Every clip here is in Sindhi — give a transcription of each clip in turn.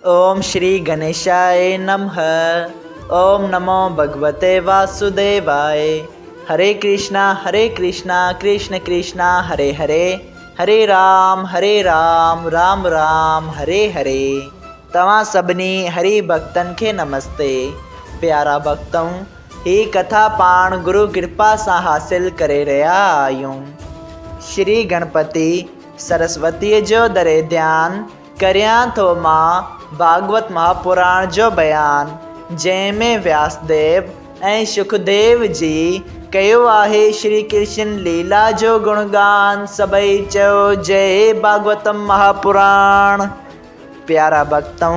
اوم شري گنيشاء نمھ اوم نمو ڀڳوتي واسوديواء هري ڪرشنا هري ڪرشنا ڪرشن ڪرشنا هري هري هري رام هري رام رام رام هري هري توهان سڀني هري ڀڳتن کي نمستي پيارا ڀڳتؤ هي ڪٿا پاڻ گرو ڪرپا سان حاصل ڪري رهيا آهيون شري گڻپتي سرسوتيء جو دري ڌيان ڪريان ٿو مان ڀاڳوت مهاپراڻ جو بيان، جنهن ۾ وياسديو ۽ شڪديو جي ڪيو آهي شري ڪرشن ليلا جو گڻگان، سڀئي چئو جئي ڀاڳوتم مهاپراڻ. پيارا ڀڳتؤ!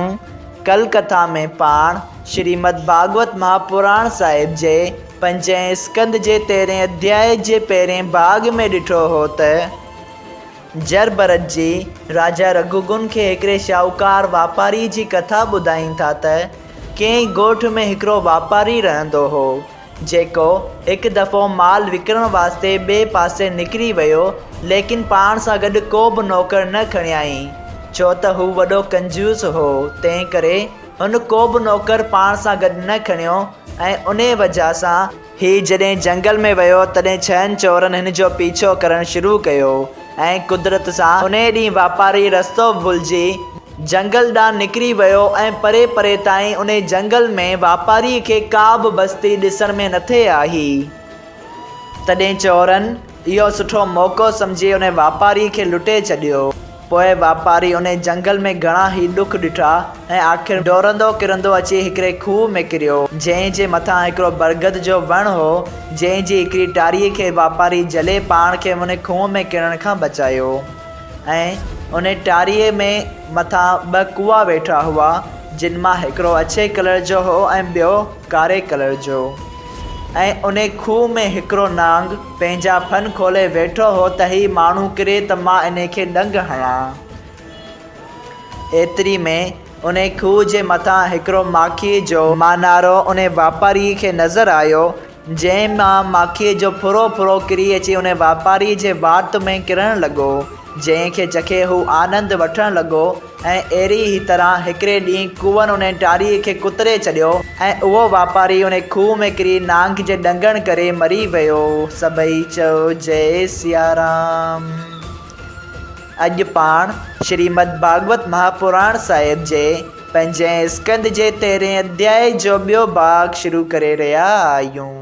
ڪل ڪٿا ۾ پاڻ شريمد ڀاڳوت مهاپراڻ صاحب جي پنجين اسڪنڌ جي تيرهين اڌيائي جي پهرين ڀاڳ ۾ ڏٺو هو ته، جر ڀرت جي راجا رگهوگن کي هڪڙي شاهوڪار واپاريء جي ڪٿا ٻڌائين ٿا ته ڪنهن ڳوٺ ۾ هڪڙو واپاري رهندو هو، جيڪو هڪ دفعو مال وڪڻڻ واسطي ٻئي پاسي نڪري ويو، ليڪن پاڻ سان گڏ ڪو به نوڪر نه کڻيائين، ڇو ته هو وڏو ڪنجوس هو، تنهن ڪري هن ڪو به نوڪر پاڻ سان گڏ نه کڻيو ۽ انهيء وجهه سان هي جڏهن جهنگل ۾ ويو تڏهن ڇهن چورن هن جو پيڇو ڪرڻ شروع ڪيو ۽ قدرت سان انهيء ڏينهن واپاري رستو ڀلجي جهنگل ڏانهن نڪري ويو ۽ پري پري تائين انهي جهنگل ۾ واپاريء کي ڪا به بستي ڏسڻ ۾ نٿي آئي. تڏهن چورن اهو سٺو موقعو سمجهي انهي واپاريء کي لٽي ڇڏيو. پوء واپاري انهي جهنگل ۾ گهڻا ئي ڏک ڏٺا ۽ آخر ڊوڙندو ڪرندو اچي هڪڙي کوهه ۾ ڪريو، جنهن جي مٿان هڪڙو برگد جو وڻ هو، جنهن جي هڪڙي ٽاريء کي واپاري جهلي پاڻ کي انهي کوهه ۾ ڪرڻ کان بچايو ۽ انهي ٽاريء ۾ مٿان ٻه ڪوئا ويٺا هئا، جن مان هڪڙو اڇي ڪلر جو هو ۽ ٻيو ڪاري ڪلر جو. ۽ انهي کوهه ۾ هڪڙو نانگ پنهنجا ڦن کولي ويٺو هو ته هي ماڻهو ڪري ته مان انهي کي ڏنگ هڻان. ايتري ۾ انهي کوهه جي مٿان هڪڙو ماکيء جو مانارو انهي واپاريء کي نظر آيو، جنهن مان ماکيء جو ڦرو ڦرو ڪري اچي انهي واپاريء جي وات ۾ ڪرڻ لڳو، جنهن کي چکي هو آنند وٺڻ لڳو. ۽ اهڙي ئي طرح هڪڙي ڏينهن ڪوئن انهي ٽاريء کي ڪتري ڇڏيو ۽ اهو واپاري انهي کوهه ۾ ڪري نانگ جي ڏنگڻ ڪري مري ويو. سڀئي چئو جئي سيارام. اڄ پاڻ شريمد ڀاڳوت مهاپراڻ صاحب جي پنجين اسڪنڌ جي تيرهين اڌيائي جو ٻيو ڀاڳ شروع ڪري رهيا آهيون.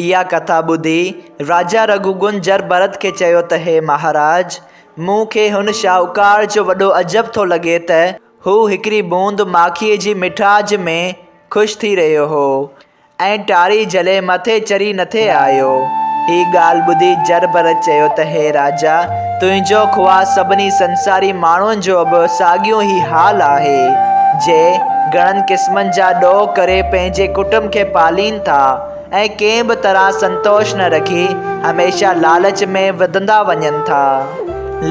اها ڪٿا ٻڌي راجا رگهوگن جر ڀرت کي چيو ته هي مهاراج! مون کي هن شاهوڪار جو وڏو عجب ٿو لڳي ته هو هڪڙي بوند ماکيء جي مٺاج ۾ خوش ٿي رهيو هو ۽ ٽاري جهلي مٿي چڙهي نٿي آيو. هي ڳالهه ٻڌي جر ڀرت چيو ته هي راجا! تنهنجو خواه سڀني سنساري ماڻهن جو به ساڳيو ئي حال آهي، جي گهڻن قسمن جا ڏوهه ڪري پنهنجي ڪٽنب کي پالين ٿا ۽ ڪنهن به طرح سنتوش نه رکي هميشه لالچ ۾ وڌندا وڃن ٿا.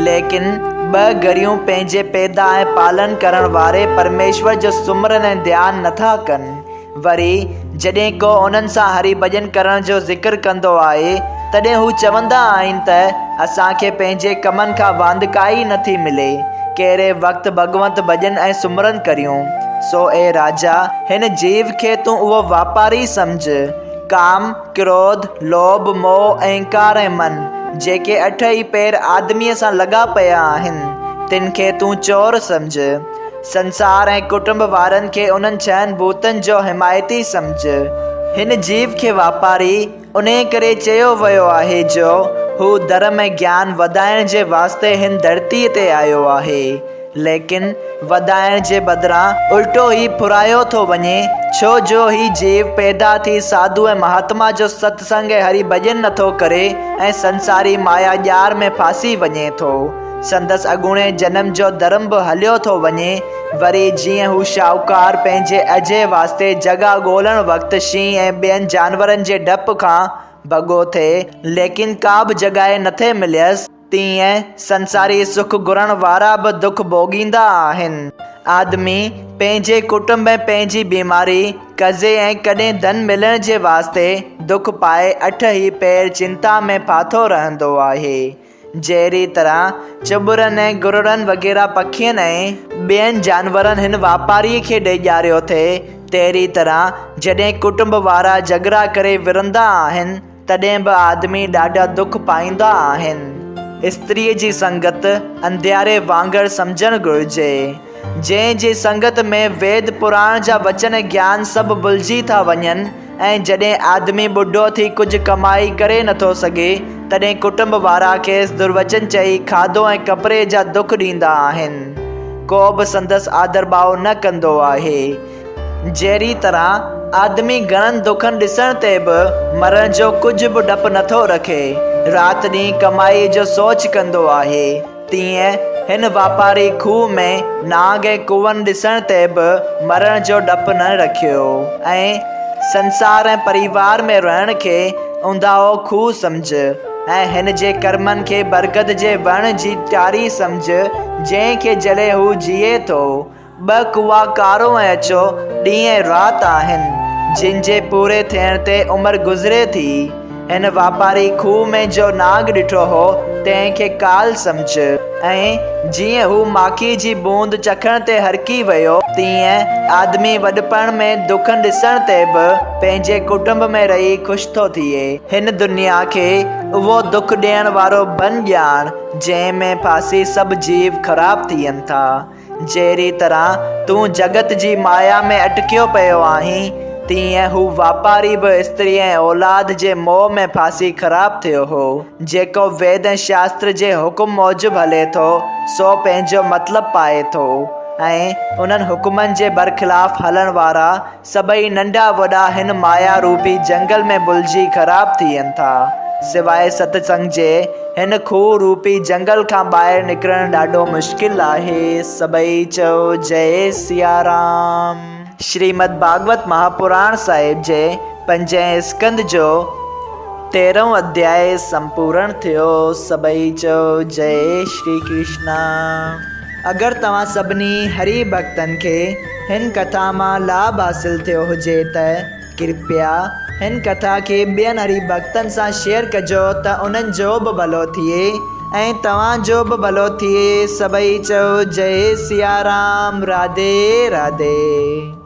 ليڪن ٻه گهڙيون پنهنجي پيدا ۽ پالن ڪرڻ واري پرميشور جو سمرن ۽ ڌيان نٿا ڪن. وري جڏهن ڪو انهن سان هري ڀڄن ڪرڻ جو ذڪر ڪندو آهي، تڏهن هو چوندا آهن ته اسان کي پنهنجي ڪمن کان واندڪائي نه ٿي ملي، ڪهڙي وقت ڀڳونت ڀڄن ۽ سمرن ڪريون. سو اي راجا! هن جيو کي تون اهو واپاري سمجهه. ڪام، ڪروڌ، لوڀ، موهه، اهنڪار ۽ من، جيڪي اٺ ئي پير آدميء سان لڳا پيا آهن، تن کي تون چور سمجهه. سنسار ۽ ڪٽنب وارن کي انهن ڇهن ڀوتن جو حمايتي سمجهه. هن جيو کي واپاري انهيء ڪري چيو ويو آهي جو هو ڌرم ۽ گيان وڌائڻ جي واسطي هن ڌرتيء تي آيو آهي. ليڪن وڌائڻ جي بدران الٽو هي ڦرايو ٿو وڃي ڇو جو هي جيو پيدا ٿي ساڌو ۽ مهاتما جو ست سنگ ۽ هري ڀڄن نٿو ڪري ۽ سنساري مايا ڄار ۾ ڦاسي وڃي ٿو. سندس اڳوڻي جنم جو ڌرم به هليو ٿو وڃي. وري جيئن هو شاهوڪار پنهنجي اجهي واسطي جڳهه ڳولڻ وقت شينهن ۽ ٻين جانورن جي ڊپ کان ڀڳو ٿئي، ليڪن ڪا به جڳهه نٿي مليس، تيئن سنساري سک گهرڻ وارا به دک ڀوڳيندا آهن. آدمي پنهنجي ڪٽنب ۽ پنهنجي بيماري، قضي ۽ ڪڏهن ڌن ملڻ جي واسطي دک پائي اٺ ئي پهر چنتا ۾ ڦاٿو رهندو آهي. جهڙي طرح چٻرن ۽ گرڙن وغيره پکين ۽ ٻين جانورن هن واپاريء کي ڊيڄاريو ٿي، تهڙي طرح جڏهن ڪٽنب وارا جهڳڙا ڪري وڙهندا آهن، تڏهن به آدمي ڏاڍا دک پائيندا آهن. استريء جي سنگت انڌياري وانگر سمجهڻ گهرجي. جنهن جي سنگت ۾ ويد پراڻ جا وچن گيان سڀ ڀلجي ٿا وڃن ۽ جڏهن آدمي ٻڍو ٿي ڪجهه ڪمائي ڪري نٿو سگهي، تڏهن ڪٽنب وارا کيس دروچن چئي کاڌو ۽ ڪپڙي جا دک ڏيندا آهن. ڪو به سندس آڌرڀاء نه ڪندو آهي. جهڙي طرح آدمي گهڻن دکن ڏسڻ تي به مرڻ جو ڪجهه به ڊپ نٿو رکي، رات ڏينهن ڪمائيء جو سوچ ڪندو آهي، تيئن هن واپاري کوهه ۾ نانگ ۽ ڪوئن ڏسڻ تي به مرڻ جو ڊپ نه رکيو ۽ سنسار ۽ پريوار ۾ رهڻ کي اونداهو کوهه سمجهه ۽ هن جي ڪرمن کي برگد جي وڻ جي ٽاري سمجهه، جنهن کي جهلي هو جيئي ٿو. ٻه ڪوئا ڪارو ۽ اڇو ڏينهن ۽ رات آهن، جن جي پوري ٿيڻ تي عمر گذري ٿي. هن واپاري کوهه ۾ جو نانگ ڏٺو هو، تنهن کي ڪال سمجهه. ۽ جيئن هو ماکيء جي بوند چکڻ تي هرکي ويو، تيئن آدمي وڏپڻ ۾ دکن ڏسڻ تي به پنهنجي ڪٽنب ۾ رهي خوش ٿو ٿئي. هن دنيا کي اهو دک ڏيڻ وارو بن ڄاڻ، جنهن ۾ ڦاسي سڀ جيو خراب ٿين ٿا. جهڙي طرح تون جڳت جي مايا ۾ اٽڪيو پيو آهين، تيئن هو واپاري به استري ۽ اولاد جي موهه ۾ ڦاسي خراب ٿيو هو. جيڪو ويد ۽ شاستر جي حڪم موجب هلي ٿو، سو پنهنجو مطلب پائي ٿو ۽ انهن حڪمن جي برخلاف هلڻ وارا سڀئي ننڍا وڏا هن مايا روپي جنگل ۾ ڀلجي خراب ٿين ٿا. سواء ستسنگ جي هن کوهه روپي جنگل کان ٻاهر نڪرڻ ڏاڍو مشڪل آهي. سڀئي چئو جئي سيارام. شريمد ڀاڳوت مهاپراڻ صاحب جي پنجين اسڪنڌ جو تيرهون اڌيائي سمپورڻ ٿيو. سڀئي چئو جئي شري ڪرشنا. اگر توهان سڀني هري ڀڳتن کي هن ڪٿا مان لاڀ حاصل ٿيو هجي ته ڪرپيا هن ڪٿا کي ٻين هري ڀڳتن سان شيئر ڪجو ته انهن جو به ڀلو ٿئي ۽ توهان جو به ڀلو ٿئي سڀئي چئو جئي سيارام راڌي راڌي.